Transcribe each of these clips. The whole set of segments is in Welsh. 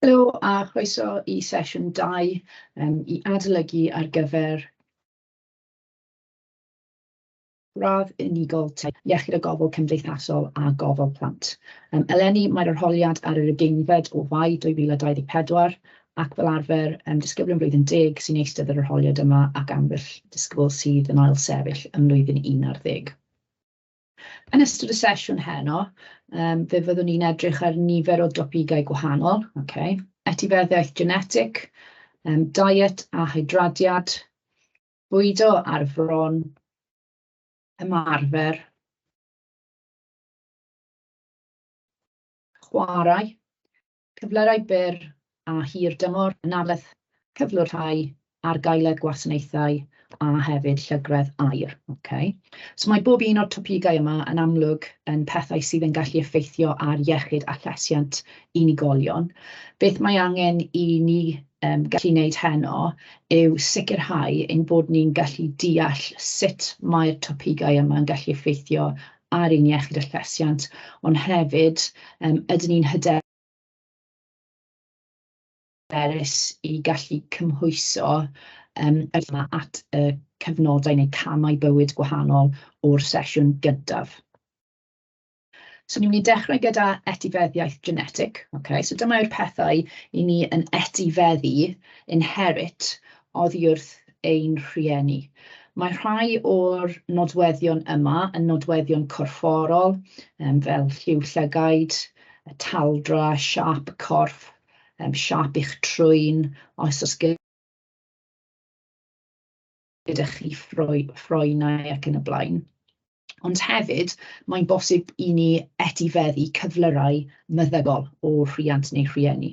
Helo a chroeso i sesiwn 2 i adolygu ar gyfer gradd unigol Iechyd a Gofal Cymdeithasol a Gofal Plant. Eleni mae'r arholiad ar yr 20fed o Fai 2024 ac fel arfer disgyblion blwyddyn 10 sy'n eistedd yr arholiad yma ac ambell disgybl sydd yn ail-sefyll ym mlwyddyn 11. Yn ystod y sesiwn heno, fe fyddwn ni'n edrych ar nifer o dopigau gwahanol, okay. Etifeddiaeth genetig, diet a hydradiad, bwydo ar y fron, ymarfer, chwarae, cyflyrau byr a hir dymor, anadledd, cyflwr rhai, argaeledd gwasanaethau a hefyd llygredd aer. Okay. So mae bob un o'r topigau yma yn amlwg yn pethau sydd yn gallu effeithio ar iechyd a llesiant unigolion. Beth mae angen i ni gallu wneud heno yw sicrhau ein bod ni'n gallu deall sut mae'r topigau yma yn gallu effeithio ar ein iechyd a llesiant, ond hefyd ydyn ni'n hyderus i gallu cymhwyso yma at y cyfnodau neu camau bywyd gwahanol o'r sesiwn gyntaf. So ni'n mynd i dechrau gyda etifeddiaeth genetig. Okay? So dyma yw'r pethau i ni yn etifeddu, inherit, oddi wrth ein rhieni. Mae rhai o'r nodweddion yma yn nodweddion corfforol, fel lliw llygaid, taldra, siâp y corff, siâp eich trwyn, os oes gyda chi ffroenau ac yn y blaen. Ond hefyd, mae'n bosib i ni etifeddu cyflyrau meddygol o rhiant neu rhieni.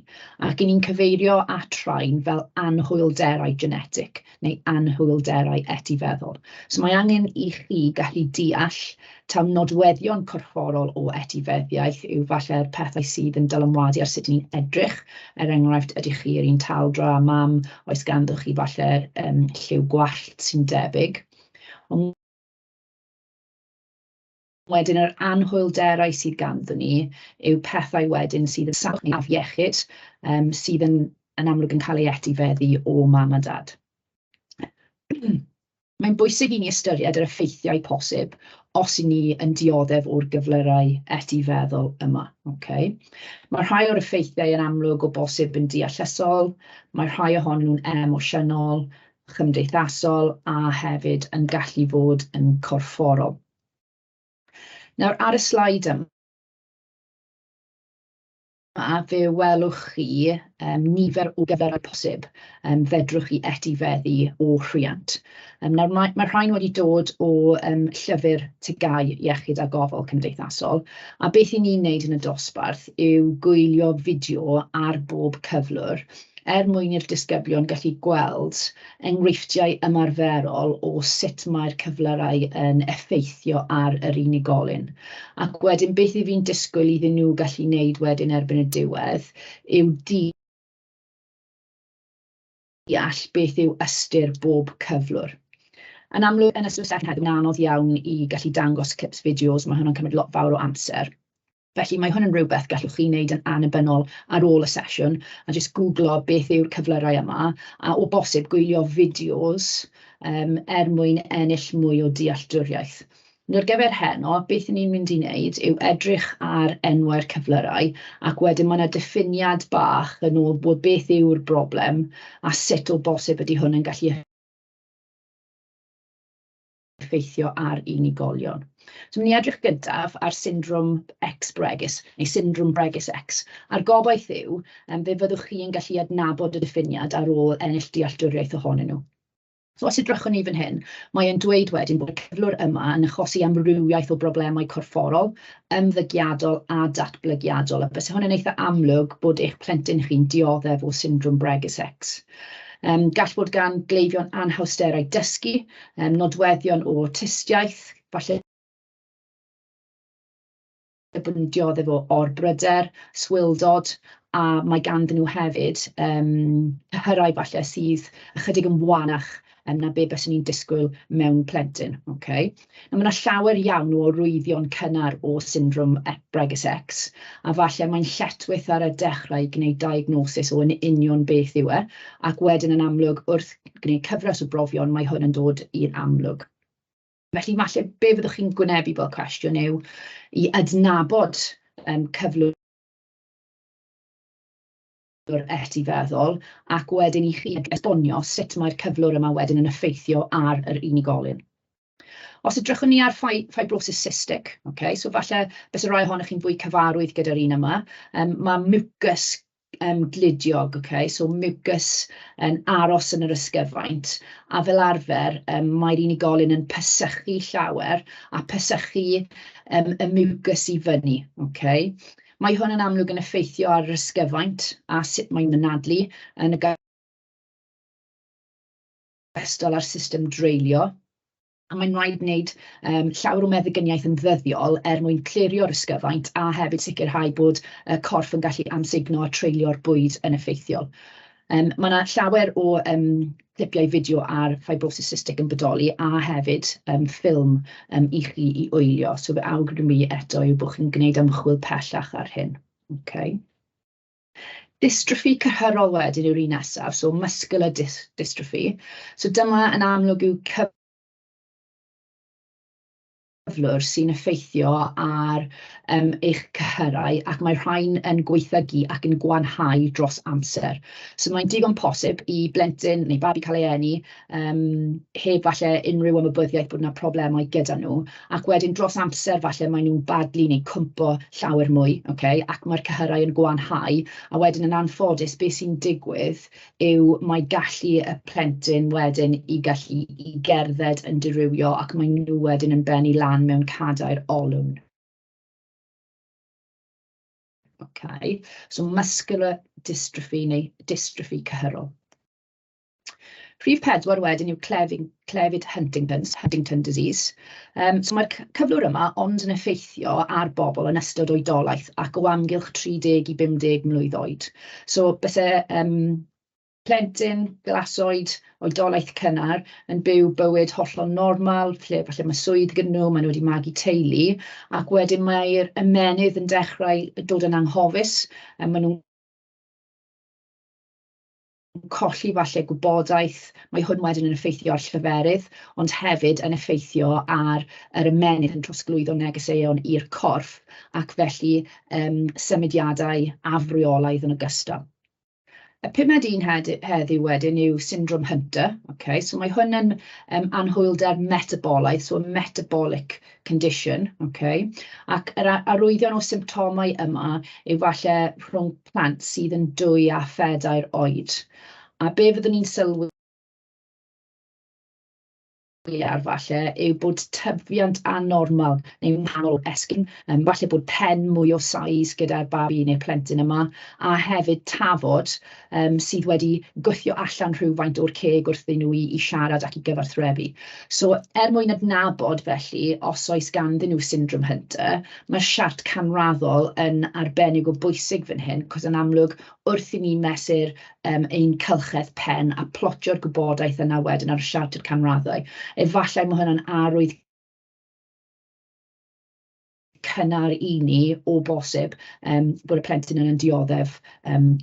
Ac 'y ni'n cyfeirio at rhain fel anhwylderau genetig neu anhwylderau etifeddol. So mae angen i chi gallu deall taw nodweddion corfforol o etifeddiaeth yw falle'r pethau sydd yn dylanwadu ar sut ni'n edrych. Er enghraifft, ydych chi yr un taldra â mam, oes ganddoch chi falle lliw gwallt sy'n debyg. Ond wedyn yr anhwylderau sydd ganddyn ni yw pethau wedyn sydd yn salwch neu afiechyd, sydd yn amlwg yn cael ei etifeddu o mam a dad. Mae'n bwysig i ni ystyried yr effeithiau posib os 'y ni yn dioddef o'r gyflyrau etifeddol yma. Okay? Mae rhai o'r effeithiau yn amlwg o bosib yn deallusol, mae rhai ohonyn nhw'n emosiynol, chymdeithasol a hefyd yn gallu fod yn corfforol. Nawr ar y sleid yma, fe welwch chi nifer o gyflyrau posib fedrwch chi etifeddu o rhiant. Nawr mae rhain wedi dod o llyfr TGAU Iechyd a Gofal Cymdeithasol, a beth 'y ni'n wneud yn y dosbarth yw gwylio fideo ar bob cyflwr er mwyn i'r disgyblion gallu gweld enghreifftiau ymarferol o sut mae'r cyflyrau yn effeithio ar yr unigolyn. Ac wedyn beth 'y fi'n disgwyl iddyn nhw gallu wneud wedyn erbyn y diwedd yw deall beth yw ystyr bob cyflwr. Yn amlwg, yn ystod y sesiwn heddiw, mae'n anodd iawn i gallu dangos clips fideos, mae hwnna'n cymryd lot fawr o amser. Felly mae hwn yn rhywbeth gallwch chi wneud yn annibynnol ar ôl y sesiwn, a jyst googlo beth yw'r cyflyrau yma, a o bosib gwylio fideos er mwyn ennill mwy o dealltwriaeth. Ond ar gyfer heno, beth 'y ni'n mynd i wneud yw edrych ar enwau'r cyflyrau, ac wedyn mae 'na diffiniad bach yn ôl bod beth yw'r broblem a sut o bosib ydy hwn yn gallu effeithio ar unigolion. So, ni'n edrych gyntaf ar syndrom X bregus, neu syndrom bregus X. A'r gobaith yw, fe fyddwch chi yn gallu adnabod y diffiniad ar ôl ennill dealltwriaeth ohonyn nhw. So os edrychwn ni fan hyn, mae e'n dweud wedyn bod y cyflwr yma yn achosi amrywiaeth o broblemau corfforol, ymddygiadol a datblygiadol. A byse hwn yn eitha amlwg bod eich plentyn chi'n dioddef o syndrom bregus X. Gall fod gan gleifion anhawsterau dysgu, nodweddion o awtistiaeth, falle bod nhw'n dioddef o orbryder, swildod, a mae ganddyn nhw hefyd cyhyrau falle sydd ychydig yn wanach na be byswn ni'n disgwyl mewn plentyn. Okay? Nawr, mae yna llawer iawn o arwyddion cynnar o syndrom bregus X, a falle mae'n lletchwith ar y dechrau i gwneud diagnosis o yn union beth yw e, ac wedyn yn amlwg wrth gwneud cyfres o brofion mae hwn yn dod i'r amlwg. Felly falle be fyddwch chi'n gwynebu fel cwestiwn yw i adnabod cyflwr etifeddol ac wedyn i chi esbonio sut mae'r cyflwr yma wedyn yn effeithio ar yr unigolyn. Os edrychwn ni ar fibrosis cystic, okay, so falle byse rai ohonoch chi'n fwy cyfarwydd gyda'r un yma, mae mucus gludiog, okay, so mucus yn aros yn yr ysgyfaint, a fel arfer mae'r unigolyn yn pesychu llawer a pesychu y mucus i fyny. Okay. Mae hwn yn amlwg yn effeithio ar yr ysgyfaint a sut mae'n anadlu yn ogystal â'r system dreulio. A mae'n rhaid wneud llawer o meddyginiaeth yn ddyddiol er mwyn clirio'r ysgyfaint a hefyd sicrhau bod y corff yn gallu amsugno a treulio'r bwyd yn effeithiol. Mae yna llawer o clipiau fideo ar fibrosis cystic yn bodoli a hefyd ffilm i chi i wylio. So fy awgrym i eto yw bod chi'n gwneud ymchwil pellach ar hyn. Okay. Dystrophy cyhyrol wedyn yw'r un nesaf, so muscular dystrophy. So dyma yn amlwg yw cyflwr sy'n effeithio ar eich cyhyrau, ac mae rhain yn gwaethygu ac yn gwanhau dros amser. So mae'n digon posib i blentyn neu babi cael ei eni heb falle unrhyw ymwybyddiaeth bod yna problemau gyda nhw, ac wedyn dros amser falle maen nhw'n baglu neu cwmpo llawer mwy, okay? Ac mae'r cyhyrau yn gwanhau, a wedyn yn anffodus beth sy'n digwydd yw mae gallu y plentyn wedyn i gallu i gerdded yn dirywio, ac mae nhw wedyn yn bennu lan mewn cadair olwyn. Okay. So muscular dystrophy neu dystrophy cyhyrol. Rhif 4 wedyn yw clefyd Huntington's, Huntington disease. So mae'r cyflwr yma ond yn effeithio ar bobl yn ystod oedolaeth ac o amgylch 30 i 50 mlwydd oed. So byse plentyn, glasoed, oedolaeth cynnar yn byw bywyd hollol normal, lle falle mae swydd gyda nhw, maen nhw wedi magu teulu, ac wedyn mae'r ymennydd yn dechrau dod yn anghofus, a maen nhw'n colli falle gwybodaeth. Mae hwn wedyn yn effeithio ar lleferydd, ond hefyd yn effeithio ar yr ymennydd yn trosglwyddo negeseuon i'r corff, ac felly symudiadau afreolaidd yn ogystal. Y pumed un heddiw wedyn yw syndrom Hunter. Okay, so mae hwn yn anhwylder metabolaidd, so a metabolic condition. Okay, ac yr arwyddion o symptomau yma yw falle rhwng plant sydd yn 2 a 4 oed. A be fyddwn ni'n sylwi ar falle yw bod tyfiant anormal neu wahanol esgyrn, falle bod pen mwy o size gyda'r babi neu'r plentyn yma, a hefyd tafod sydd wedi gwthio allan rhywfaint o'r ceg wrth iddyn nhw i siarad ac i gyfathrebu. So er mwyn adnabod felly, os oes ganddyn nhw syndrom Hunter, mae'r siart canraddol yn arbennig o bwysig fan hyn, cos yn amlwg wrth i ni mesur ein cylchedd pen a plotio'r gwybodaeth yna wedyn ar y siart i'r canraddau, efallai mae hwnna'n arwydd cynnar i ni o bosib bod y plentyn yna'n dioddef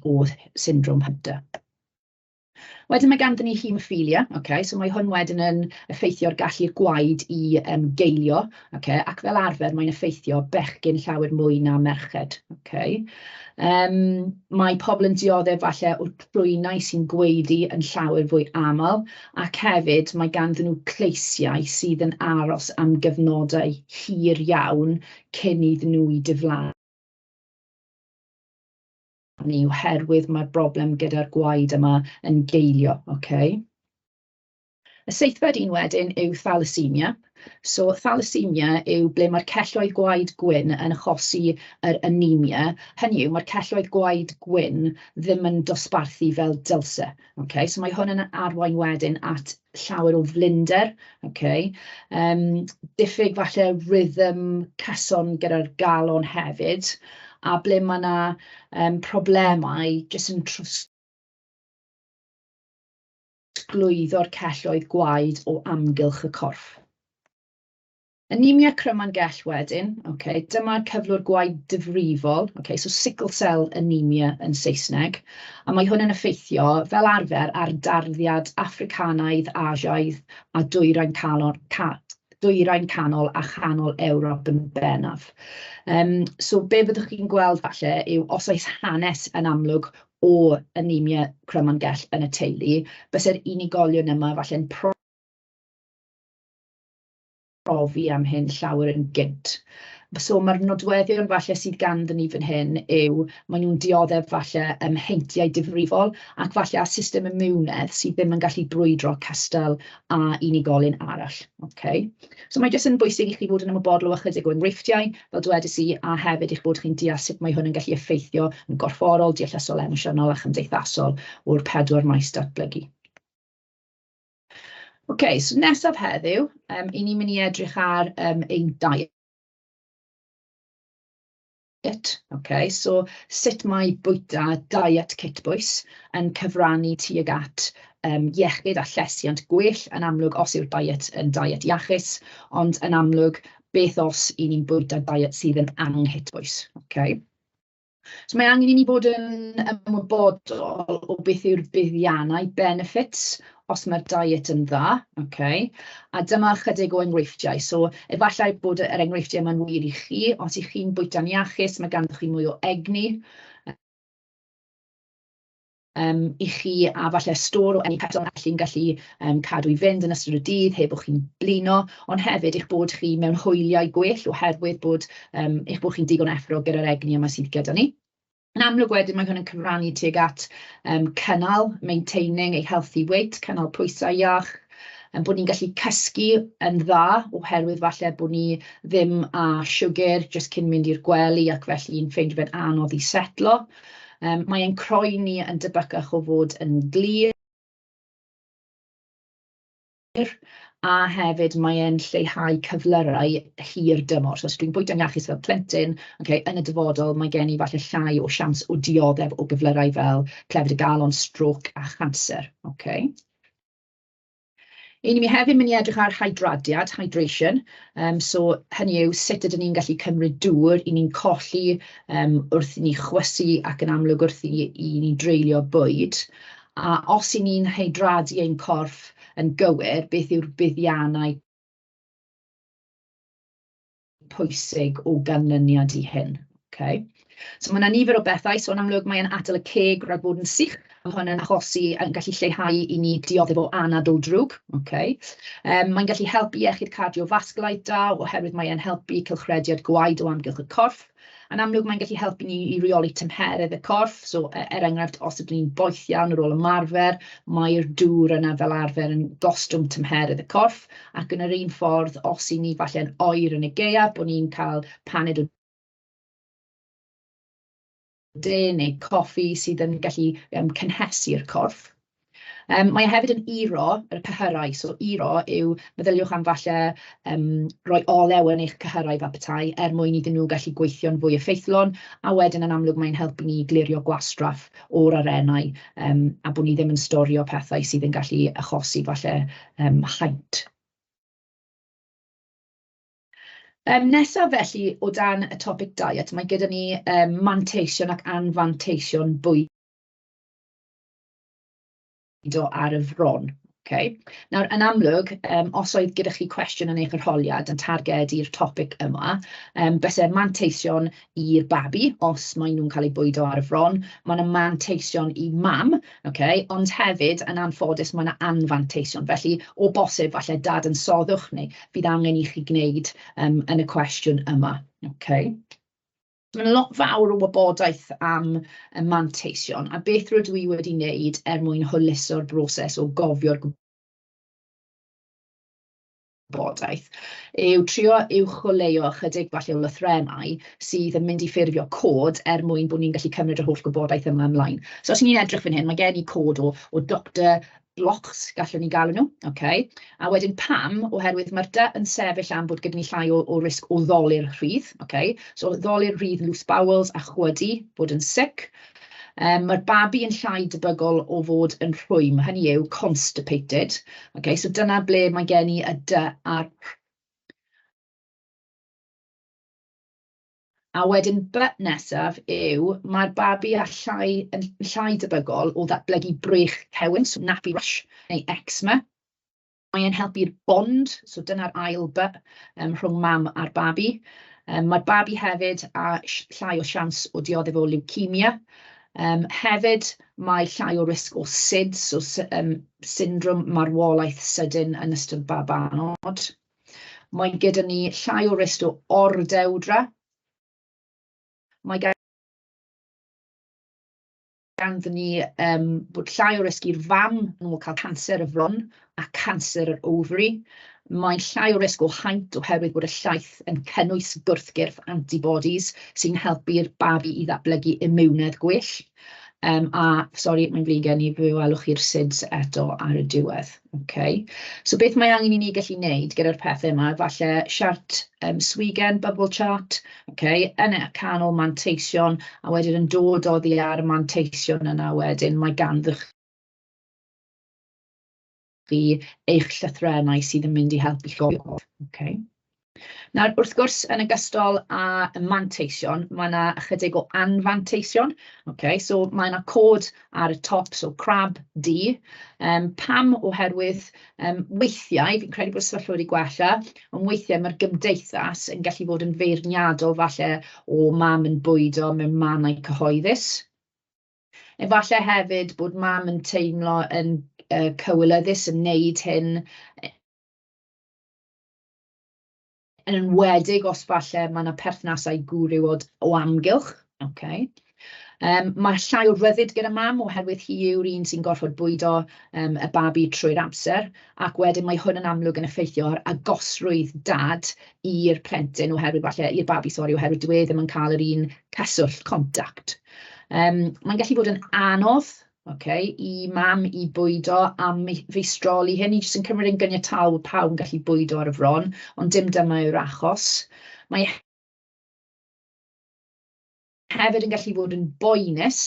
o syndrom Hunter. Wedyn mae ganddyn ni haemophilia, okay, so mae hwn wedyn yn effeithio'r gallu'r gwaed i geilio, okay, ac fel arfer mae'n effeithio bechgyn llawer mwy na merched. Okay. Mae pobl yn dioddef falle o trwynau sy'n gwaedu yn llawer fwy aml, ac hefyd mae ganddyn nhw cleisiau sydd yn aros am gyfnodau hir iawn cyn iddyn nhw i diflannu, oherwydd mae'r broblem gyda'r gwaed yma yn geilio. Okay. Y seithfed un wedyn yw thalassemia. So thalassemia yw ble mae'r celloedd gwaed gwyn yn achosi yr anemia. Hynny yw, mae'r celloedd gwaed gwyn ddim yn dosbarthu fel dylse. Okay? So mae hwn yn arwain wedyn at llawer o flinder, okay? Diffyg falle rhythm cyson gyda'r galon hefyd, a ble mae yna problemau jyst yn trosglwyddo'r celloedd gwaed o amgylch y corff. Anemia cryman gell wedyn, okay, dyma'r cyflwr gwaed difrifol, okay, so sickle cell anemia yn Saesneg, a mae hwn yn effeithio fel arfer ar darddiad Affricanaidd, Asiaidd a dwyrain canol, dwyrain canol a chanol Ewrop yn bennaf. So be fyddwch chi'n gweld falle yw os oes hanes yn amlwg o anemia cryman gell yn y teulu, byse'r unigolion yma falle'n profi am hyn llawer yn gynt. So mae'r nodweddion falle sydd ganddyn ni fan hyn yw maen nhw'n dioddef falle heintiau difrifol ac falle â system imiwnedd sydd ddim yn gallu brwydro cystal â unigolyn arall. Okay. So mae jyst yn bwysig i chi fod yn ymwybodol o ychydig o enghreifftiau, fel dwedais i, a hefyd eich bod chi'n deall sut mae hwn yn gallu effeithio yn gorfforol, deallusol, emosiynol a chymdeithasol o'r pedwar maes datblygu. OK, so nesaf heddiw, 'y ni'n mynd i edrych ar ein diet. OK, so sut mae bwyta diet cytbwys yn cyfrannu tuag at iechyd a llesiant gwell, yn amlwg os yw'r diet yn diet iachus, ond yn amlwg beth os 'y ni'n bwyta diet sydd yn anghytbwys. OK. So mae angen i ni fod yn ymwybodol o beth yw'r buddiannau, benefits, os mae'r diet yn dda, okay? A dyma ychydig o enghreifftiau. So efallai bod yr enghreifftiau yma'n wir i chi. Os ych chi'n bwyta'n iachus, mae ganddoch chi mwy o egni i chi a falle stôr o egni person allu'n gallu cadw i fynd yn ystod y dydd heb bod chi'n blino, ond hefyd eich bod chi mewn hwyliau gwell oherwydd bod eich bod chi'n digon effro gyda'r egni yma sydd gyda ni. Yn amlwg wedyn mae hwn yn cyfrannu tuag at cynnal, maintaining a healthy weight, cynnal pwysau iach, bod ni'n gallu cysgu yn dda oherwydd falle bod ni ddim â siwgr jyst cyn mynd i'r gwely ac felly'n ffeindio fe'n anodd i setlo. Mae ein croen ni yn debycach o fod yn glir, a hefyd mae e'n lleihau cyflyrau hir dymor. So os dwi'n bwyta'n iachus fel plentyn, okay, yn y dyfodol mae gen i falle llai o siawns o dioddef o gyflyrau fel clefyd y galon, stroke a chanser. Okay. 'Y ni hefyd mynd i edrych ar hydradiad, hydration. So hynny yw sut ydyn ni'n gallu cymryd dŵr 'y ni'n colli wrth i ni chwysu ac yn amlwg wrth i ni dreulio bwyd. A os 'y ni'n hydradu ein corff yn gywir, beth yw'r buddiannau pwysig o ganlyniad i hyn? Okay. So mae yna nifer o bethau, so yn amlwg mae'n atal y ceg rhag bod yn sych, mae hwn yn achosi, yn gallu lleihau i ni dioddef o anadl drwg. Okay. Mae'n gallu helpu iechyd cardiofasgwlaidd da, oherwydd mae'n helpu cylchrediad gwaed o amgylch y corff. Yn amlwg mae'n gallu helpu ni i reoli tymheredd y corff, so er enghraifft os ydyn ni'n boeth iawn ar ôl ymarfer, mae'r dŵr yna fel arfer yn gostwng tymheredd y corff, ac yn yr un ffordd os 'y ni falle'n oer yn y gaeaf, bod ni'n cael paned o de neu coffi sydd yn gallu cynhesu'r corff. Mae e hefyd yn iro yr cyhyrau, so iro yw, meddyliwch am falle rhoi olew yn eich cyhyrau fel petai, er mwyn iddyn nhw gallu gweithio'n fwy effeithlon, a wedyn yn amlwg mae'n helpu ni glirio gwastraff o'r arennau, a bod ni ddim yn storio pethau sydd yn gallu achosi falle haint. Nesaf felly, o dan y topic diet, mae gyda ni manteision ac anfanteision bwydo ar y fron. Okay. Nawr, yn amlwg, os oedd gyda chi cwestiwn yn eich arholiad yn targedu'r topic yma, byse manteision i'r babi os maen nhw'n cael eu bwydo ar y fron, mae yna manteision i mam, okay, ond hefyd, yn anffodus, mae yna anfanteision. Felly, o bosib, falle dadansoddwch neu fydd angen i chi gwneud yn y cwestiwn yma. Okay. Mae 'na lot fawr o wybodaeth am y manteision, a beth rydw i wedi wneud er mwyn hwyluso'r broses o gofio'r gwybodaeth yw trio uwcholeuo ychydig falle o lythrennau sydd yn mynd i ffurfio cod er mwyn bod ni'n gallu cymryd yr holl gwybodaeth yma ymlaen. So os ni'n edrych fan hyn, mae gen i cod o Dr Blocks, gallwn ni galw nhw, okay. A wedyn pam? Oherwydd mae'r D yn sefyll am bod gyda ni llai o risg o ddolur rhydd, okay. So ddolur rhydd, loose bowels a chwydu, bod yn sick. Mae'r babi yn llai debygol o fod yn rhwym, hynny yw constipated. Okay, so dyna ble mae gen i y D a'r R. A wedyn B nesaf yw, mae'r babi â llai, yn llai debygol o ddatblygu brech cewyn, so nappy rash neu eczema. Mae e'n helpu'r bond, so dyna'r ail B, rhwng mam a'r babi. Mae'r babi hefyd â llai o siawns o dioddef o leukaemia. Hefyd, mae llai o risg o SIDS, so syndrom marwolaeth sydyn yn ystod babanod. Mae gyda ni llai o risg o ordewdra. Mae ganddyn ni bod llai o risg i'r fam yn ôl cael canser y fron a canser yr ovary. Mae llai o risg o haint oherwydd bod y llaeth yn cynnwys gwrthgyrff antibodies sy'n helpu'r babi i ddatblygu imiwnedd gwell. A, sori, mae'n flin gen i, fe welwch chi'r SIDS eto ar y diwedd. Okay. So beth mae angen i ni gallu wneud gyda'r pethau yma, falle siart swigen, bubble chart, okay, yn y canol manteision, a wedyn yn dod oddi ar y manteision yna wedyn, mae ganddoch chi eich llythrennau sydd yn mynd i helpu chi gofio. Okay. Nawr, wrth gwrs, yn ogystal â manteision, mae 'na ychydig o anfanteision. Okay, so mae 'na cod ar y top, so crab D. Pam? Oherwydd weithiau, fi'n credu bod y sefyllfa wedi gwella, ond weithiau mae'r gymdeithas yn gallu bod yn feirniadol falle o mam yn bwydo mewn mannau cyhoeddus. Efallai hefyd bod mam yn teimlo yn cywilyddus yn wneud hyn, yn enwedig os falle mae 'na perthnasau gwrywod o amgylch. Okay. Mae llai o ryddid gyda mam oherwydd hi yw'r un sy'n gorfod bwydo y babi trwy'r amser, ac wedyn mae hwn yn amlwg yn effeithio ar agosrwydd dad i'r plentyn oherwydd falle, i'r babi, sori, oherwydd dyw e ddim yn cael yr un cyswllt, contact. Mae'n gallu bod yn anodd, okay, i mam i bwydo a feistroli hyn. Ni jyst yn cymryd yn gyniataol bod pawb yn gallu bwydo ar y fron, ond dim dyma yw'r achos. Mae hefyd yn gallu fod yn boenus,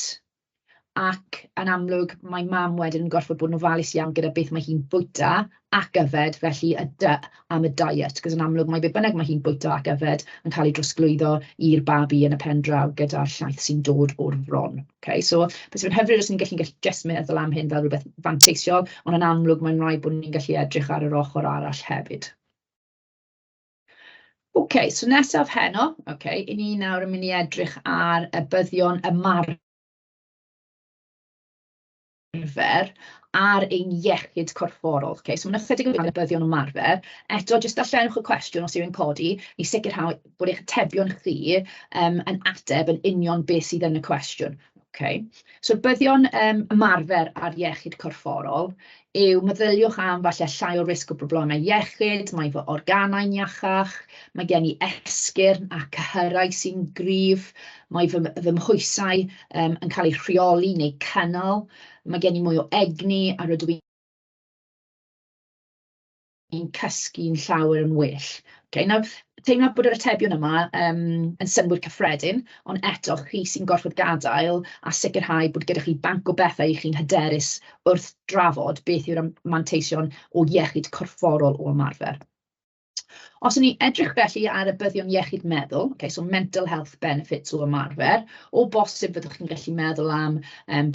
ac yn amlwg mae mam wedyn yn gorfod bod yn ofalus iawn gyda beth mae hi'n bwyta ac yfed, felly y D am y diet, cos yn amlwg mae be bynnag mae hi'n bwyta ac yfed yn cael ei drosglwyddo i'r babi yn y pen draw gyda'r llaeth sy'n dod o'r fron. Okay, so bys fe'n hyfryd os ni'n gallu jyst meddwl am hyn fel rhywbeth fanteisiol, ond yn amlwg mae'n rhaid bod ni'n gallu edrych ar yr ochr arall hefyd. OK, so nesaf heno, OK, i ni nawr yn mynd i edrych ar y buddion ymarfer ar ein iechyd corfforol. Okay, so mae'n ychydig o buddion ymarfer. Eto, jyst darllenwch y cwestiwn os yw'n codi, i sicrhau bod eich atebion chi yn ateb yn union beth sydd yn y cwestiwn. Okay. So buddion ymarfer ar iechyd corfforol yw meddyliwch am falle llai o risg o broblemau iechyd, mae fy organau'n iachach, mae gen i esgyrn a cyhyrau sy'n gryf, mae fy mhwysau yn cael eu rheoli neu cynnal, mae gen i mwy o egni a rydw i'n cysgu'n llawer yn well. Okay, nawr, teimlaf bod yr atebion yma yn synnwyr cyffredin, ond eto, chi sy'n gorfod gadael a sicrhau bod gyda chi banc o bethau i chi'n hyderus wrth drafod beth yw'r manteision o iechyd corfforol o ymarfer. Os ŷn ni edrych felly ar y buddion iechyd meddwl, okay, so mental health benefits o ymarfer, o bosib fyddwch chi'n gallu meddwl am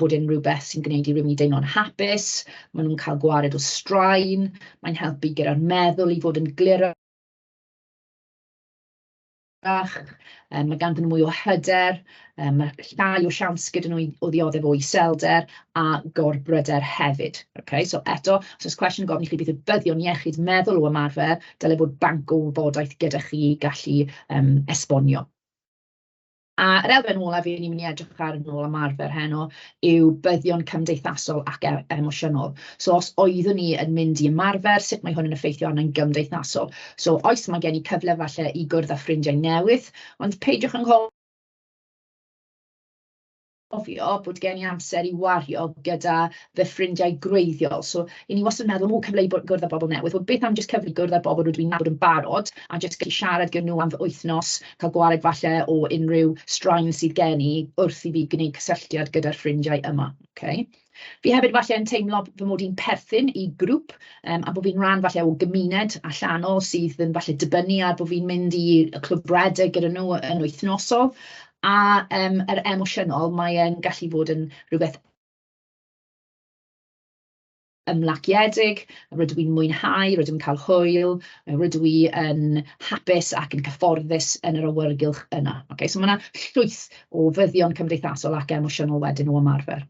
bod unrhyw beth sy'n gwneud i rywun i deimlo'n hapus, maen nhw'n cael gwared o straen, mae'n helpu gyda'r meddwl i fod yn glirach, mae ganddyn nhw mwy o hyder, mae llai o siawns gyda nhw o ddioddef o iselder a gorbryder hefyd. Okay? So eto, os oes cwestiwn yn gofyn i chi beth yw buddion iechyd meddwl o ymarfer, dyle bod banc o wybodaeth gyda chi i gallu esbonio. A yr elfen olaf i ni'n mynd i edrych ar yn ôl ymarfer heno yw buddion cymdeithasol ac emosiynol. So os oeddwn ni yn mynd i ymarfer, sut mae hwn yn effeithio arna'n gymdeithasol? So oes, mae gen i cyfle falle i gwrdd â ffrindiau newydd, ond peidiwch anghofio Cofio bod gen i amser i wario gyda fy ffrindiau gwreiddiol. So, 'y ni wastad yn meddwl, "O, cyfle i gwrdd â bobl newydd." Wel, beth am jyst cyfle i gwrdd â bobl rydw i'n nabod yn barod, a jyst gallu siarad gyda nhw am fy wythnos, cael gwared falle o unrhyw straen sydd gen i wrth i fi gwneud cysylltiad gyda'r ffrindiau yma, ocê. Fi hefyd falle yn teimlo fy mod i'n perthyn i grŵp, a bod fi'n rhan falle o gymuned allanol sydd yn falle dibynnu ar bod fi'n mynd i y clwb redeg gyda nhw yn wythnosol. A yr emosiynol, mae e'n gallu fod yn rhywbeth ymlaciedig, rydw i'n mwynhau, rydw i'n cael hwyl, rydw i yn hapus ac yn cyfforddus yn yr awyrgylch yna. Ocê, so ma' 'na llwyth o fuddion cymdeithasol ac emosiynol wedyn o ymarfer.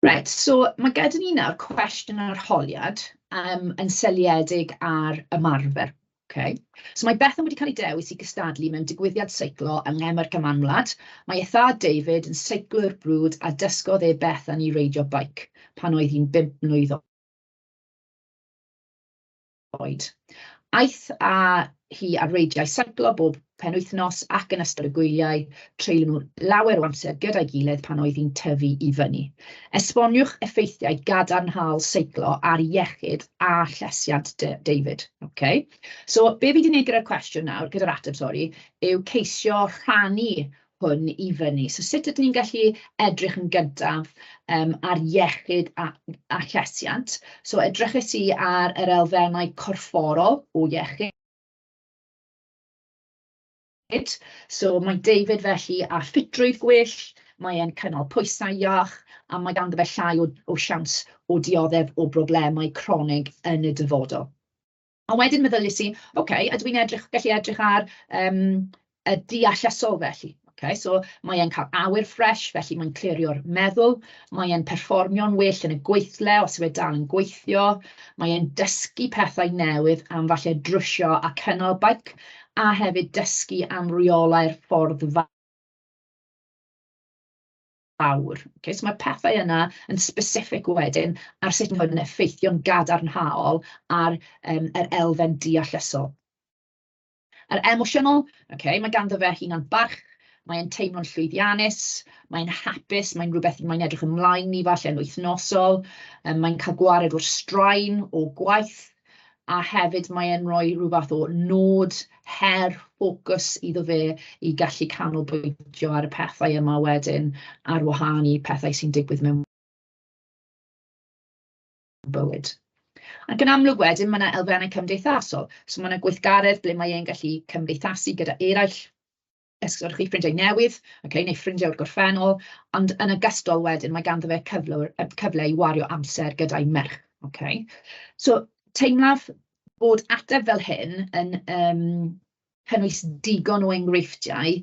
Reit, so ma' gyda ni nawr cwestiwn arholiad yn seiliedig ar ymarfer. Ocê. So mae Bethan wedi cael ei dewis i gystadlu mewn digwyddiad seiclo yng Ngemau'r Gymanwlad. Mae ei thad David yn seiclwr brwd a dysgodd e Bethan i reidio beic pan oedd hi'n bump mlwydd oed. Aeth â hi ar reidiau seiclo bob penwythnos ac yn ystod y gwyliau, treulion nhw lawer o amser gyda'i gilydd pan oedd hi'n tyfu i fyny. Esboniwch effeithiau gadarnhaol seiclo ar iechyd a llesiant David. Okay. So be fi 'di wneud gyda'r cwestiwn nawr, gyda'r ateb, sori, yw ceisio rhannu hwn i fyny. So sut ydyn ni'n gallu edrych yn gyntaf ar iechyd a llesiant? So edryches i ar yr elfennau corfforol o iechyd. So mae David felly â ffitrwydd gwell, mae e'n cynnal pwysau iach, a mae ganddo fe llai o siawns o dioddef o broblemau cronig yn y dyfodol. A wedyn meddyliais i, ocê, ydw i'n edrych, gallu edrych ar y deallusol felly? Ocê, so mae e'n cael awyr ffres, felly mae'n clirio'r meddwl, mae e'n perfformio'n well yn y gweithle os yw e dal yn gweithio, mae e'n dysgu pethau newydd am falle drwsio a cynnal beic, a hefyd dysgu am reolau'r ffordd fawr. Ocê, so mae'r pethau yna yn specific wedyn ar sut mae hwn yn effeithio'n gadarnhaol ar yr elfen deallusol. Yr emosiynol, ocê, mae ganddo fe hunan barch, mae'n teimlo'n llwyddiannus, mae'n hapus, mae'n rhywbeth mae'n edrych ymlaen i falle yn wythnosol, mae'n cael gwared o'r straen o gwaith, a hefyd mae e'n rhoi rhyw fath o nod, her, ffocws iddo fe i gallu canolbwyntio ar y pethau yma wedyn, ar wahân i pethau sy'n digwydd mewn bywyd. Ac yn amlwg wedyn, mae 'na elfennau cymdeithasol. So ma' 'na gweithgaredd ble mae e'n gallu cymdeithasu gyda eraill, ysgrifennu ffrindiau newydd, ocê, neu ffrindiau o'r gorffennol, ond yn ogystal wedyn mae ganddo fe cyfle i wario amser gyda'i merch, ocê. So teimlaf bod ateb fel hyn yn cynnwys digon o enghreifftiau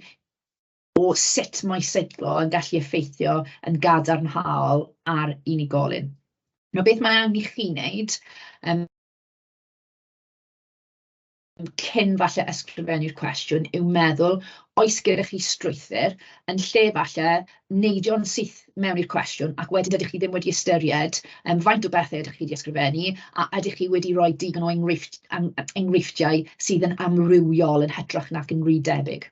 o sut mae seiclo yn gallu effeithio yn gadarnhaol ar unigolyn. Nawr beth mae angen i chi wneud cyn falle ysgrifennu'r cwestiwn yw meddwl, oes gyda chi strwythur, yn lle falle neidio'n syth mewn i'r cwestiwn ac wedyn dydych chi ddim wedi ystyried faint o bethau ydych chi wedi ysgrifennu a ydych chi wedi rhoi digon o enghreifftiau sydd yn amrywiol yn hytrach nac yn rhy debyg.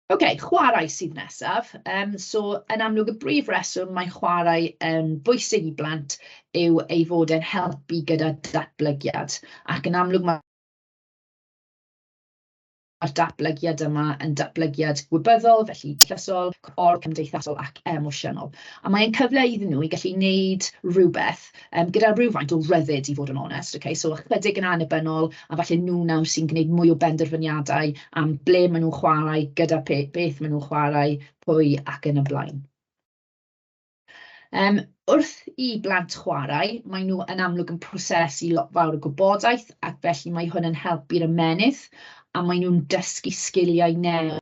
Ok, chwarae sydd nesaf. So, yn amlwg, y brif reswm mae chwarae yn bwysig i blant yw ei fod e'n helpu gyda datblygiad. Ac yn amlwg mae'r datblygiad yma yn datblygiad gwybyddol, felly deallusol, corfforol, cymdeithasol ac emosiynol. A mae'n cyfle iddyn nhw i gallu gwneud rhywbeth gyda rhywfaint o ryddid, i fod yn onest. Okay? So ychydig yn annibynnol, a falle nhw nawr sy'n gwneud mwy o benderfyniadau am ble maen nhw'n chwarae, gyda beth maen nhw'n chwarae, pwy ac yn y blaen. Wrth i blant chwarae, maen nhw yn amlwg yn prosesu lot fawr o gwybodaeth, ac felly mae hwn yn helpu'r ymennydd, a maen nhw'n dysgu sgiliau newydd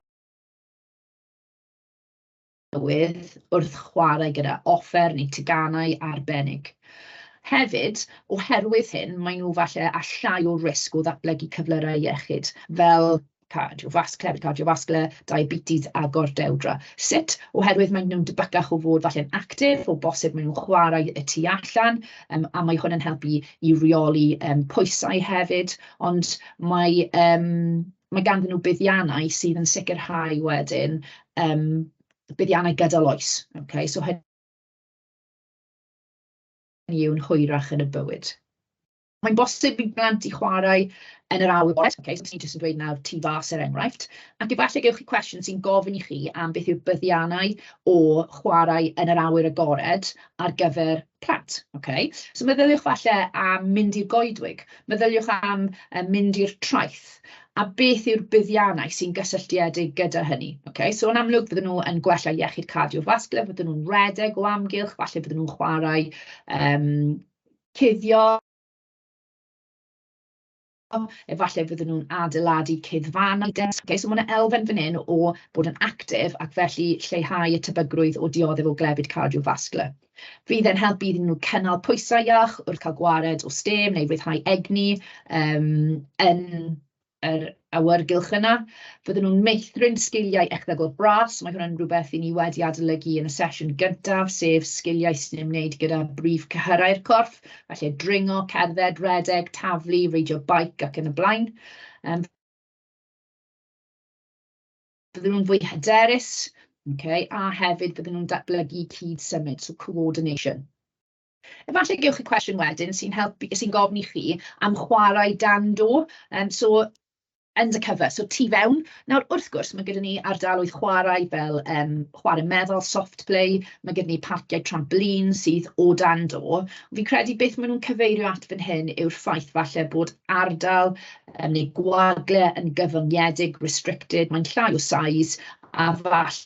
wrth chwarae gyda offer neu teganau arbennig. Hefyd, oherwydd hyn, maen nhw falle â llai o risg o ddatblygu cyflyrau iechyd fel clefyd cardiovascular, diabetes a gordewdra. Sut? Oherwydd maen nhw'n debycach o fod falle'n actif, o bosib maen nhw'n chwarae y tu allan, a mae hwn yn helpu i reoli pwysau hefyd, ond mae... mae ganddyn nhw buddiannau sydd yn sicrhau wedyn buddiannau gydol oes. Okay? So hynny yw'n hwyrach yn y bywyd. Mae'n bosib i blant i chwarae yn yr awyr agored, okay, so ni jyst yn dweud nawr tu fas er enghraifft, ac efallai gewch chi cwestiwn sy'n gofyn i chi am beth yw'r buddiannau o chwarae yn yr awyr agored ar gyfer plant. Okay? So meddyliwch falle am mynd i'r goedwig, meddyliwch am mynd i'r traeth, a beth yw'r buddiannau sy'n gysylltiedig gyda hynny. Okay? So yn amlwg fydden nhw yn gwella iechyd cardiovascular, fydden nhw'n redeg o amgylch, falle fydden nhw'n chwarae cuddio, efallai fydden nhw'n adeiladu cuddfannau. Okay, so mae yna elfen fan hyn o bod yn actif ac felly lleihau y tebygrwydd o dioddef o glefyd cardiovascular. Fydd e'n helpu iddyn nhw cynnal pwysau iach wrth cael gwared o stêm neu ryddhau egni yn yr awyrgylch yna. Fydden nhw'n meithrin sgiliau echddygol bras. Mae hwnna'n rhywbeth i ni wedi adolygu yn y sesiwn gyntaf, sef sgiliau sy'n ymwneud gyda brif cyhyrau'r corff, felly dringo, cerdded, redeg, taflu, reidio beic ac yn y blaen. Fydden nhw'n fwy hyderus, okay, a hefyd fydden nhw'n datblygu cyd-symud, so coordination. Efallai gewch chi cwestiwn wedyn sy'n helpu, sy'n gofyn i chi am chwarae dan do. So undercover, so tu fewn. Nawr, wrth gwrs, mae gyda ni ardaloedd chwarae fel chwarae meddal, soft play, mae gyda ni parciau trampolin sydd o dan do. Fi'n credu beth maen nhw'n cyfeirio at fan hyn yw'r ffaith falle bod ardal neu gwagle yn gyfyngedig, restricted, mae'n llai o size, a falle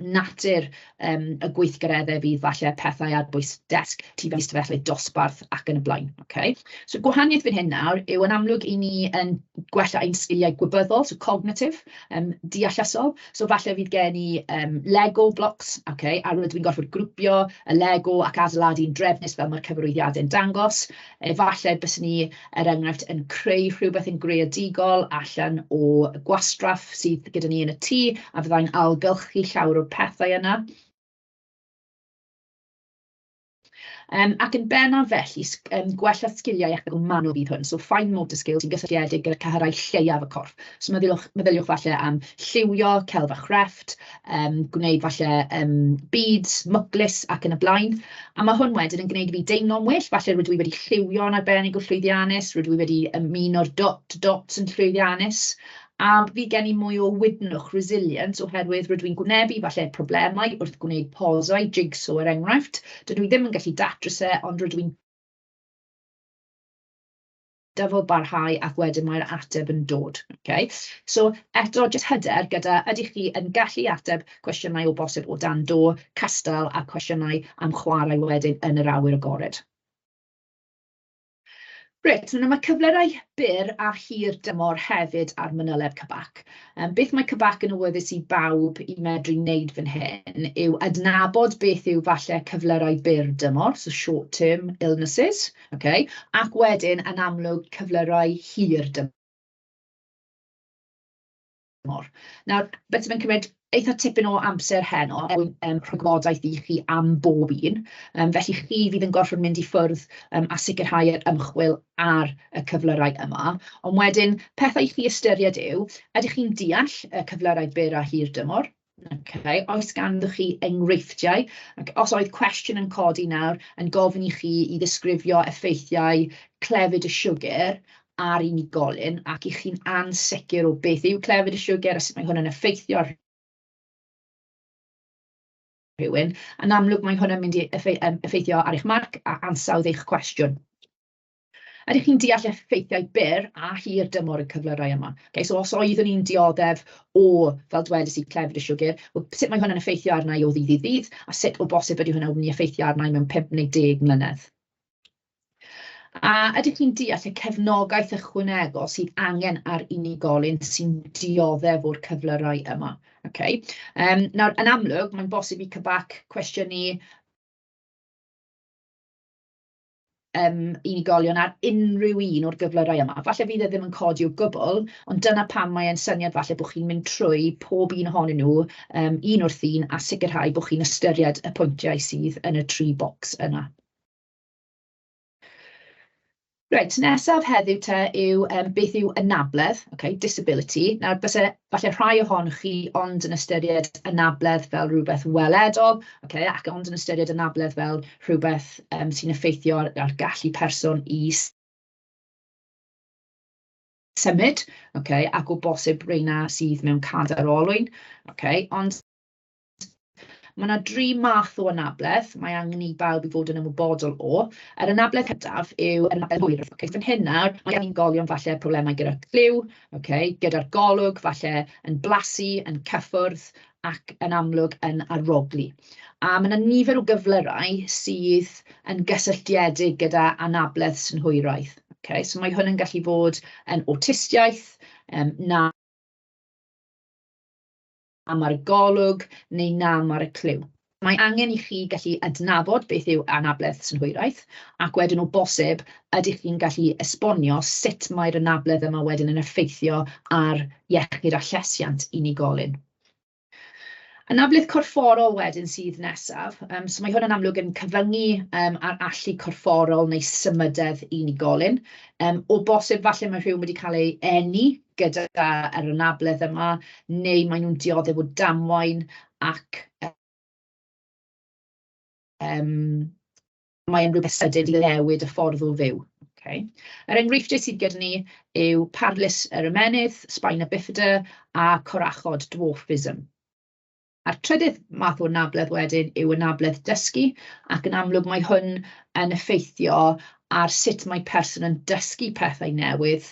natur y gweithgareddau fydd falle pethau ar bwys desg, tu fewn i ystafelloedd dosbarth ac yn y blaen. Okay? So gwahaniaeth fan hyn nawr yw yn amlwg i ni yn gwella ein sgiliau gwybyddol, so cognitive, deallusol. So falle fydd gen i Lego blocks, okay, a rydw i'n gorfod grwpio y Lego ac adeiladu'n drefnus fel mae'r cyfarwyddiadau'n dangos. Efallai byswn ni, er enghraifft, yn creu rhywbeth yn greadigol allan o gwastraff sydd gyda ni yn y tŷ, a fyddai'n ailgylchu llawer o'r pethau yna. Ac yn bennaf felly, gwella sgiliau echddygol manwl fydd hwn. So fine motor skills sy'n gysylltiedig gyda cyhyrau lleiaf y corff. So meddyliwch falle am lliwio, celf a chrefft, gwneud falle beads, mwclis ac yn y blaen. A mae hwn wedyn yn gwneud i fi deimlo'n well. Falle rydw i wedi lliwio'n arbennig o llwyddiannus, rydw i wedi ymuno'r dot dots yn llwyddiannus. A fydd gen i mwy o wydnwch, resilience, oherwydd rydw i'n gwynebu falle problemau wrth gwneud posau, jigsaw er enghraifft. Dydw i ddim yn gallu datrys e, ond rydw i'n dyfal barhau ac wedyn mae'r ateb yn dod. Okay? So eto, jyst hyder gyda ydych chi yn gallu ateb cwestiynau o bosib o dan do, cystal a cwestiynau am chwarae wedyn yn yr awyr agored. Reit, so mae cyflyrau byr a hir dymor hefyd ar manyleb CBAC. Beth mae CBAC yn awyddus i bawb i medru wneud fan hyn yw adnabod beth yw falle cyflyrau byr dymor, so short term illnesses, okay, ac wedyn yn amlwg cyflyrau hir dymor. Nawr, beth sy'n cymryd eitha tipyn o amser heno er mwyn rhoi gwybodaeth i chi am bob un. Felly chi fydd yn gorfod mynd i ffwrdd a sicrhau yr ymchwil ar y cyflyrau yma. Ond wedyn, pethau i chi ystyried yw, ydych chi'n deall y cyflyrau byr a hir dymor? Okay. Oes ganddoch chi enghreifftiau? Ac os oedd cwestiwn yn codi nawr yn gofyn i chi i ddisgrifio effeithiau clefyd y siwgr ar unigolyn, ac i chi'n ansicr o beth yw clefyd y siwgr a sut mae hwn yn effeithio ar rhywun, yn amlwg mae hwn yn mynd i effeithio ar eich marc a ansawdd eich cwestiwn. Ydych chi'n deall effeithiau byr a hir dymor y cyflyrau yma? Okay, so os oeddwn i'n dioddef o, fel dwedais i, clefyd y siwgr, well, sut mae hwn yn effeithio arna i o ddydd i ddydd, a sut o bosib ydy hwnna'n mynd i effeithio arna i mewn 5 neu 10 mlynedd? A ydych chi'n deall y cefnogaeth ychwanegol sydd angen ar unigolyn sy'n dioddef o'r cyflyrau yma? Okay. Nawr, yn amlwg, mae'n bosib i CBAC cwestiynu unigolion ar unrhyw un o'r gyflyrau yma. Falle fydd e ddim yn codi o gwbl, ond dyna pam mae'n syniad falle bod chi'n mynd trwy pob un ohonyn nhw un wrth un a sicrhau bod chi'n ystyried y pwyntiau sydd yn y tri bocs yna. Reit, nesaf heddiw te yw beth yw anabledd, okay, disability. Nawr, byse falle rhai ohonoch chi ond yn ystyried anabledd fel rhywbeth weledol, okay, ac ond yn ystyried anabledd fel rhywbeth sy'n effeithio ar gallu person i symud, okay, ac o bosib reina sydd mewn cadair olwyn, okay, ond mae 'na dri math o anabledd mae angen i bawb i fod yn ymwybodol o. Yr anabledd cyntaf yw anabledd hwyr. Okay, fan hyn nawr, mae gan unigolion falle problemau gyda'r clyw, okay, gyda'r golwg, falle yn blasu, yn cyffwrdd ac yn amlwg yn arogli. A mae 'na nifer o gyflyrau sydd yn gysylltiedig gyda anabledd synhwyraidd. Okay, so mae hwn yn gallu bod yn awtistiaeth, nam ar y golwg neu nam ar y clyw. Mae angen i chi gallu adnabod beth yw anabledd synhwyraidd, ac wedyn o bosib ydych chi'n gallu esbonio sut mae'r anabledd yma wedyn yn effeithio ar iechyd a llesiant unigolyn. Anabledd corfforol wedyn sydd nesaf. So mae hwn yn amlwg yn cyfyngu ar allu corfforol neu symudedd unigolyn. O bosib falle mae rhywun wedi cael ei eni gyda yr anabledd yma, neu maen nhw'n dioddef o damwain ac mae'n rhywbeth sydyn i newid y ffordd o fyw. Okay. Yr enghreifftiau sydd gyda ni yw parlys yr ymennydd, spina bifida a corachod, dwarfism. A'r trydydd math o anabledd wedyn yw anabledd dysgu, ac yn amlwg mae hwn yn effeithio ar sut mae person yn dysgu pethau newydd,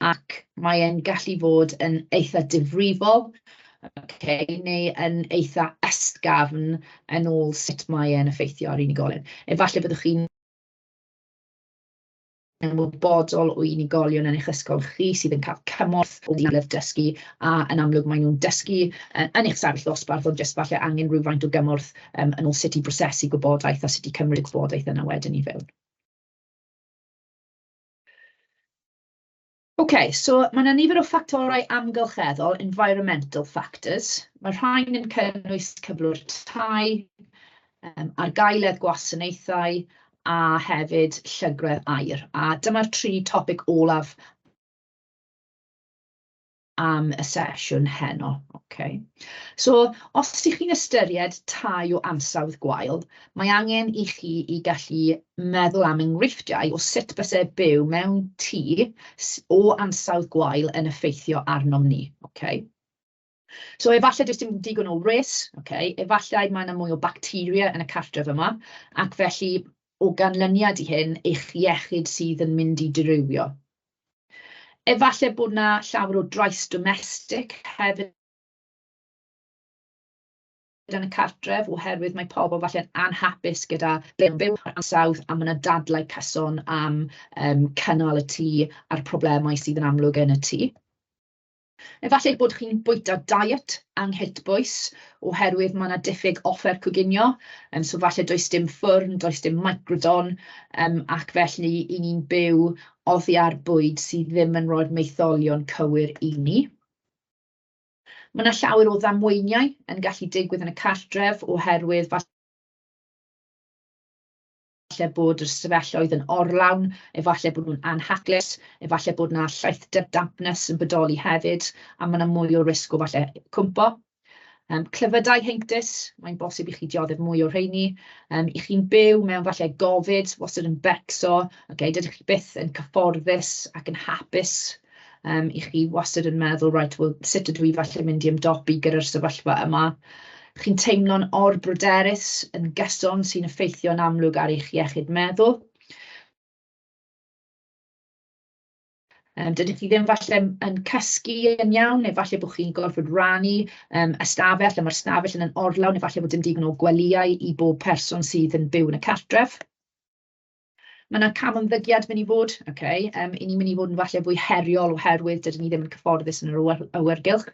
ac mae e'n gallu fod yn eitha difrifol, okay, neu yn eitha ysgafn yn ôl sut mae e'n effeithio ar unigolyn. Efallai byddwch chi'n ymwybodol o unigolion yn eich ysgol chi sydd yn cael cymorth o anabledd dysgu, a yn amlwg maen nhw'n dysgu yn eich stafell ddosbarth, ond jyst falle angen rhywfaint o gymorth yn ôl sut i brosesu gwybodaeth a sut i cymryd y gwybodaeth yna wedyn i fewn. OK, so mae yna nifer o ffactorau amgylcheddol, environmental factors. Mae rhain yn cynnwys cyflwr tai, argaeledd gwasanaethau, a hefyd llygredd aer. A dyma'r tri topig olaf am y sesiwn heno. Okay. So, os ydych chi'n ystyried tai o ansawdd gwael, mae angen i chi i gallu meddwl am enghreifftiau o sut byse byw mewn tŷ o ansawdd gwael yn effeithio arnom ni. Okay. So, efallai does dim digon o wres, okay. Efallai mae yna mwy o bacteria yn y cartref yma, ac felly o ganlyniad i hyn, eich iechyd sydd yn mynd i dirywio. Efallai bod 'na llawer o drais domestig hefyd yn y cartref, oherwydd mae pobl falle'n anhapus gyda ble maen nhw'n byw, a'r ansawdd, a ma' 'na dadlau cyson am cynnal y tŷ a'r problemau sydd yn amlwg yn y tŷ. Efallai eich bod chi'n bwyta diet anghytbwys oherwydd mae 'na diffyg offer coginio, so falle does dim ffwrn, does dim microdon, ac felly 'y ni'n byw oddi ar bwyd sydd ddim yn rhoi'r maetholion cywir i ni. Mae 'na llawer o ddamweiniau yn gallu digwydd yn y cartref oherwydd falle bod yr ystafelloedd yn orlawn, efallai bod nhw'n anhaclus, efallai bod 'na lleithder, dampness yn bodoli hefyd, a ma' 'na mwy o risg o falle cwmpo. Clefydau heintus, mae'n bosib i chi dioddef mwy o rheini. 'Y chi'n byw mewn falle gofid, wastad yn becso, okay, dydych chi byth yn cyfforddus ac yn hapus. 'Y chi wastad yn meddwl, right, wel, sut ydw i falle mynd i ymdopi gyda'r sefyllfa yma? Chi'n teimlo'n orbryderus yn gyson, sy'n effeithio'n amlwg ar eich iechyd meddwl. Dydych chi ddim falle yn cysgu yn iawn, neu falle bod chi'n gorfod rannu ystafell, a mae'r ystafell yn orlawn, neu falle bod dim digon o gwelyau i bob person sydd yn byw yn y cartref. Mae 'na camymddygiad mynd i fod, okay, 'y ni'n mynd i fod yn falle fwy heriol oherwydd dydyn ni ddim yn cyfforddus yn yr awyrgylch.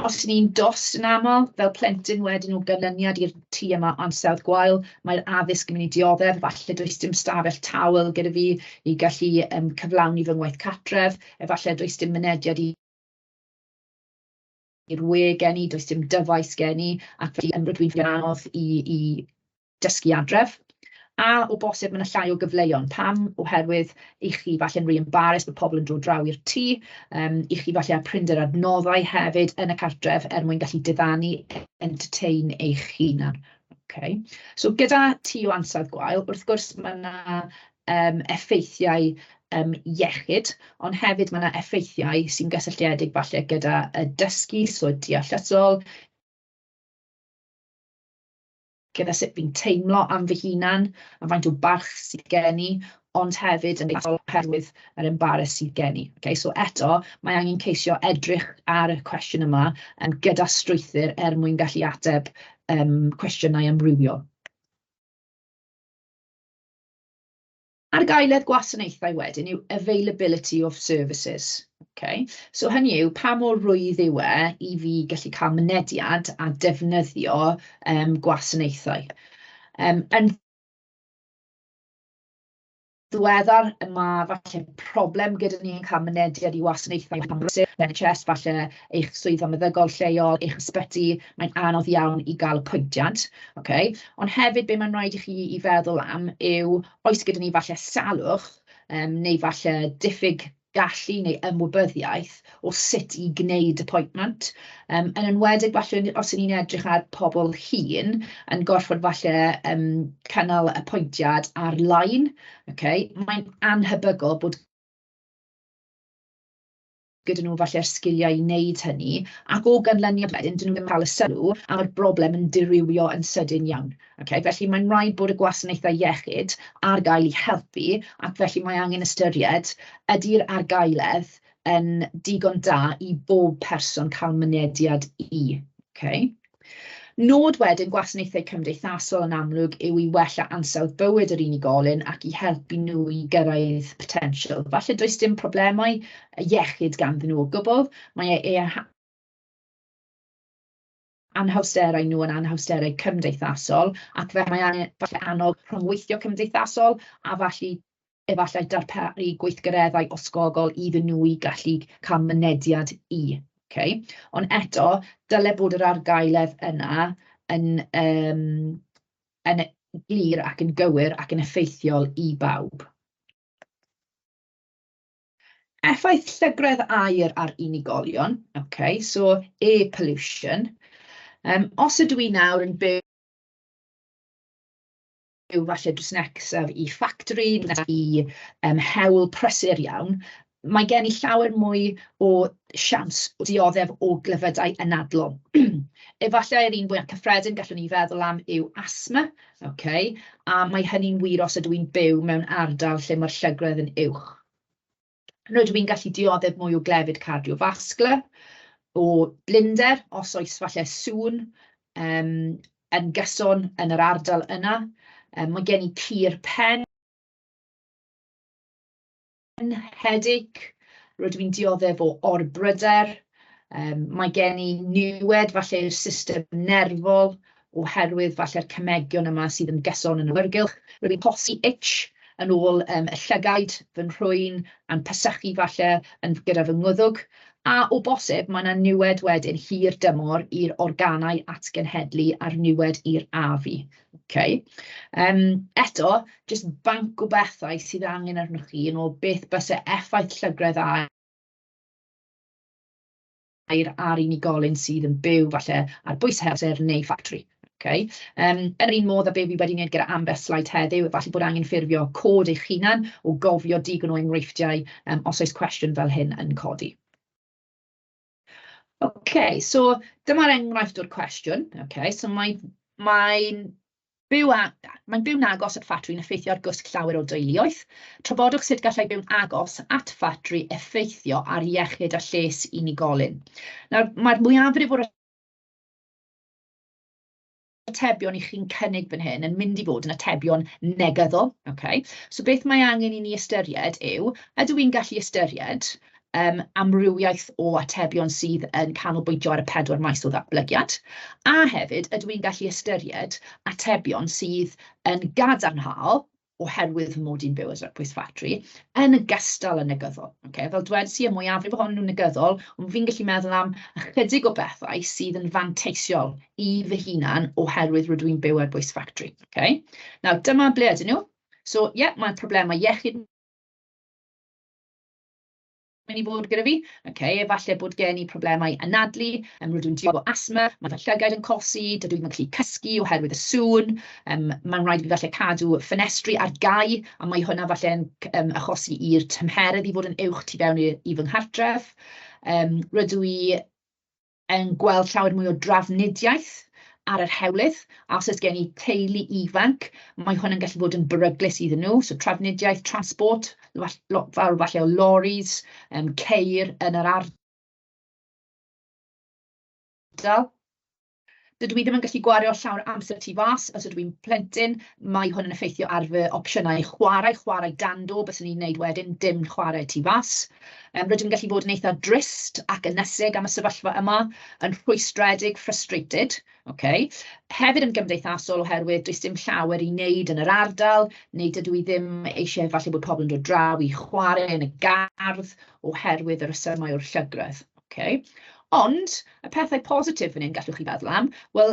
Os 'y ni'n dost yn aml, fel plentyn wedyn o ganlyniad i'r tŷ yma ansawdd gwael, mae'r addysg yn mynd i dioddef, falle does dim stafell tawel gyda fi i gallu cyflawni fy ngwaith cartref, efallai does dim mynediad i'r we gen i, does dim dyfais gen i, ac felly rydw i'n anodd i dysgu adref. A o bosib ma' 'na llai o gyfleon. Pam? Oherwydd 'y chi falle'n rhy embarrassed bod pobl yn dod draw i'r tŷ, 'y chi falle â prinder adnoddau hefyd yn y cartref er mwyn gallu diddanu, entertain eich hunan. Okay. So gyda tŷ o ansawdd gwael, wrth gwrs ma' 'na effeithiau iechyd, ond hefyd ma' 'na effeithiau sy'n gysylltiedig falle gyda y dysgu, so deallusol, gyda sut fi'n teimlo am fy hunan, a faint o barch sydd gen i, ond hefyd yn oherwydd yr embarrass sydd gen i. Okay? So eto, mae angen ceisio edrych ar y cwestiwn yma gyda strwythur er mwyn gallu ateb cwestiynau amrywiol. Argaeledd gwasanaethau wedyn yw availability of services. Okay? So hynny yw, pa mor rwydd yw e i fi gallu cael mynediad a defnyddio gwasanaethau. Yn ddiweddar, mae falle problem gyda ni yn cael mynediad i wasanaethau NHS, falle eich swyddfa meddygol lleol, eich ysbyty, mae'n anodd iawn i gael apwyntiad. Okay? Ond hefyd, be mae'n rhaid i chi i feddwl am yw, oes gyda ni falle salwch neu falle diffyg gallu neu ymwybyddiaeth o sut i gwneud appointment. Yn enwedig falle os 'y ni'n edrych ar pobl hŷn yn gorfod falle cynnal apwyntiad ar-lein, okay? Mae'n annhebygol bod gyda nhw falle'r sgiliau i wneud hynny, ac o ganlyniad wedyn, 'dyn nhw ddim yn cael y sylw, a mae'r broblem yn dirywio yn sydyn iawn. Okay? Felly mae'n rhaid bod y gwasanaethau iechyd ar gael i helpu, ac felly mae angen ystyried ydy'r argaeledd yn digon da i bob person cael mynediad i. Okay? Nod wedyn gwasanaethau cymdeithasol yn amlwg yw i wella ansawdd bywyd yr unigolyn ac i helpu nhw i gyrraedd potensial. Falle does dim problemau iechyd ganddyn nhw o gwbl, mae eu anhawsterau nhw yn anhawsterau cymdeithasol, ac fe mae angen falle annog rhyngweithio cymdeithasol a falle efallai darparu gweithgareddau osgogol iddyn nhw i gallu cael mynediad i. Okay? Ond eto, dyle bod yr argaeledd yna yn glir ac yn gywir ac yn effeithiol i bawb. Effaith llygredd aer ar unigolion, okay, so air pollution. Os ydw i nawr yn byw falle drws nesaf i ffactri neu i hewl prysur iawn, mae gen i llawer mwy o siawns o dioddef o glefydau anadlol. Efallai'r un fwyaf cyffredin gallwn ni feddwl am yw asthma, okay, a mae hynny'n wir os ydw i'n byw mewn ardal lle mae'r llygredd yn uwch. Rydw i'n gallu dioddef mwy o glefyd cardiovascular, o blinder, os oes falle sŵn yn gyson yn yr ardal yna. Mae gen i cur pen, headache, rydw i'n dioddef o orbryder, mae gen i niwed falle i'r system nerfol oherwydd falle'r cemegion yma sydd yn gyson yn yr awyrgylch. Rydw i'n achosi itch yn ôl y llygaid, fy nhrwyn, a'n pesychu falle yn gyda fy ngwddwg. A o bosib, mae yna niwed wedyn hir dymor i'r organau atgenhedlu a'r niwed i'r afu. Okay. Eto, jyst banc o bethau sydd angen arnoch chi yn ôl beth byse effaith llygredd aer ar unigolyn sydd yn byw falle ar bwys hewl neu ffactri. Okay. Yn yr un modd â be fi wedi wneud gyda ambell sleid heddiw, efallai bod angen ffurfio cod eich hunan o gofio digon o enghreifftiau os oes cwestiwn fel hyn yn codi. Okay, so dyma'r enghraifft o'r cwestiwn. Okay, so mae'n byw'n agos at ffatri yn effeithio ar gwsg llawer o deuluoedd. Trafodwch sut gallai byw'n agos at ffatri effeithio ar iechyd a lles unigolyn. Nawr, mae'r mwyafrif o'r atebion i chi'n cynnig fan hyn yn mynd i fod yn atebion negyddol. Okay? So beth mae angen i ni ystyried yw, ydw i'n gallu ystyried amrywiaeth o atebion sydd yn canolbwyntio ar y pedwar maes o ddatblygiad, a hefyd ydw i'n gallu ystyried atebion sydd yn gadarnhaol. oherwydd fy mod i'n byw ar bwys ffatri, yn ogystal â negyddol. Okay? Fel dwedais i, y mwyafrif ohonyn nhw'n negyddol, ond fi'n gallu meddwl am ychydig o bethau sydd yn fanteisiol i fy hunan oherwydd rydw i'n byw ar bwys ffatri. Okay? Nawr, dyma ble ydyn nhw. So, ie, yeah, mae problemau iechyd mynd i fod gyda fi. Okay, efallai bod gen i problemau anadlu, rydw i'n dioddef o asthma, mae fy llygaid yn cosi, dydw i ddim yn gallu cysgu oherwydd y sŵn, mae'n rhaid i fi falle cadw ffenestri ar gau, a mae hwnna falle'n achosi i'r tymheredd i fod yn uwch tu fewn i fy nghartref. Rydw i yn gweld llawer mwy o drafnidiaeth ar yr hewlydd, a os oes gen i teulu ifanc, mae hwn yn gallu bod yn beryglus iddyn nhw. So trafnidiaeth, transport, lot fawr falle o lorries, ceir yn yr ardal. Dydw i ddim yn gallu gwario llawer o amser tu fas os ydw i'n plentyn. Mae hwn yn effeithio ar fy opsiynau chwarae, chwarae dan do, byswn i'n wneud wedyn, dim chwarae tu fas. Rydw i'n gallu bod yn eitha drist ac ynysig am y sefyllfa yma, yn rhwystredig, frustrated. Okay. Hefyd yn gymdeithasol oherwydd does dim llawer i wneud yn yr ardal, neu dydw i ddim eisiau falle bod pobl yn dod draw i chwarae yn y gardd oherwydd y rhesymau o'r llygredd. Okay. Ond y pethau positif fan hyn gallwch chi feddwl am, wel,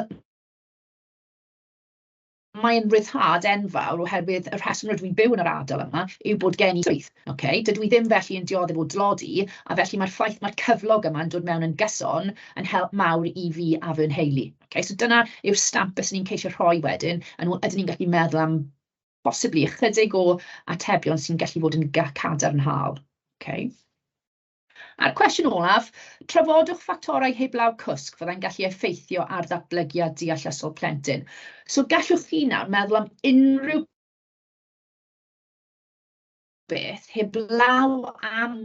mae'n ryddhad enfawr oherwydd y rheswm rydw i'n byw yn yr ardal yma yw bod gen i swydd. Okay? Dydw i ddim felly yn dioddef o dlodi, a felly mae'r ffaith mae'r cyflog yma yn dod mewn yn gyson yn help mawr i fi a fy nheulu. Okay? So dyna yw'r stamp byswn ni'n ceisio rhoi wedyn, a ydyn ni'n gallu meddwl am bosibly ychydig o atebion sy'n gallu fod yn cadarnhaol. Okay? A'r cwestiwn olaf, trafodwch ffactorau heblaw cwsg fyddai'n gallu effeithio ar ddatblygiad deallusol plentyn. So gallwch chi nawr meddwl am unrhyw beth heblaw am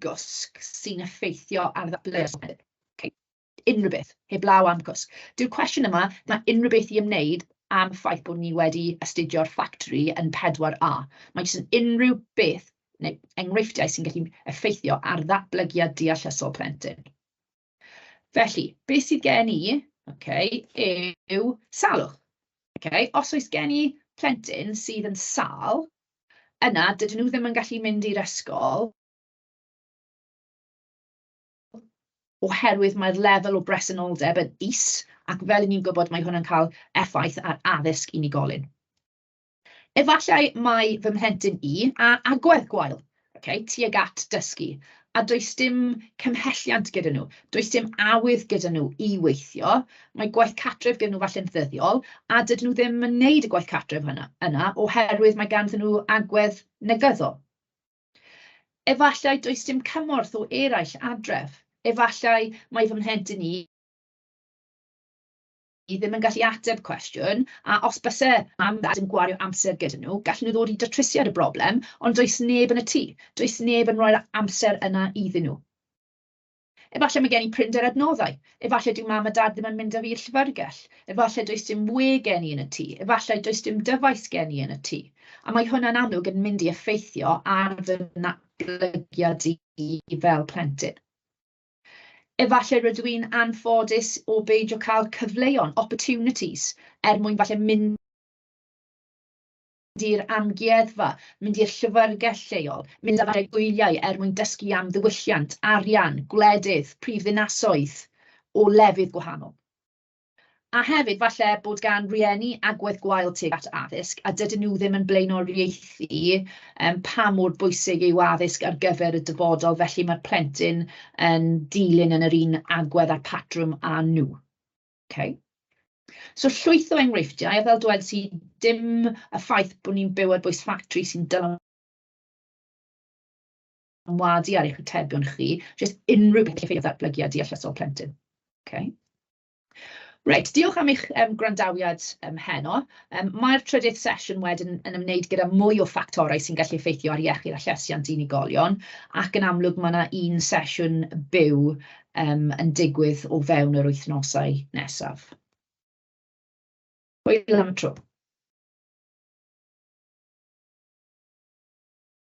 gwsg sy'n effeithio ar ddatblygiad plentyn. Okay. Unrhyw beth, heblaw am gwsg. Dyw'r cwestiwn yma, mae unrhyw beth i ymwneud am y ffaith bod ni wedi astudio'r ffactori yn 4A. Mae jyst yn unrhyw beth neu enghreifftiau sy'n gallu effeithio ar ddatblygiad deallusol plentyn. Felly, beth sydd gen i, okay, yw salwch. Okay, os oes gen i plentyn sydd yn sâl, yna dydyn nhw ddim yn gallu mynd i'r ysgol oherwydd mae'r lefel o bresenoldeb yn is, ac fel 'y ni'n gwybod mae hwn yn cael effaith ar addysg unigolyn. Efallai mai fy mhlentyn i a agwedd gwael, okay, tuag at dysgu, a does dim cymhelliant gyda nhw, does dim awydd gyda nhw i weithio, mae gwaith cartref gyda nhw falle'n ddyddiol, a dydyn nhw ddim yn wneud y gwaith cartref yna oherwydd mae ganddyn nhw agwedd negyddol. Efallai does dim cymorth o eraill adref, efallai mae fy mhlentyn i ddim yn gallu ateb cwestiwn, a os byse mam dad yn gwario amser gyda nhw, gallen nhw ddod i datrysiad y broblem, ond does neb yn y tŷ, does neb yn rhoi'r amser yna iddyn nhw. Efallai mae gen i prinder adnoddau, efallai dyw mam a dad ddim yn mynd â fi i'r llyfrgell, efallai does dim we gen i yn y tŷ, efallai does dim dyfais gen i yn y tŷ. A mae hwnna'n amlwg yn mynd i effeithio ar fy natblygiad i fel plentyn. Efallai rydw i'n anffodus o beidio cael cyfleon, opportunities, er mwyn falle mynd i'r amgueddfa, mynd i'r llyfrgell lleol, mynd ar gwyliau er mwyn dysgu am ddiwylliant, arian, gwledydd, prifddinasoedd o lefydd gwahanol. A hefyd falle bod gan rieni agwedd gwael tuag at addysg, a dydyn nhw ddim yn blaenoriaethu pa mor bwysig yw addysg ar gyfer y dyfodol, felly mae'r plentyn yn dilyn yn yr un agwedd a'r patrwm â nhw. Okay. So llwyth o enghreifftiau, a fel dwedais i, dim y ffaith bod ni'n byw ar bwys ffatri sy'n dylanwadu ar eich atebion chi, jyst unrhyw beth i ddatblygiad deallusol plentyn. Okay. Reit, diolch am eich gwrandawiad heno. Mae'r trydydd sesiwn wedyn yn ymwneud gyda mwy o ffactorau sy'n gallu effeithio ar iechyd a llesiant unigolion, ac yn amlwg mae yna un sesiwn byw yn digwydd o fewn yr wythnosau nesaf. Hwyl am y tro.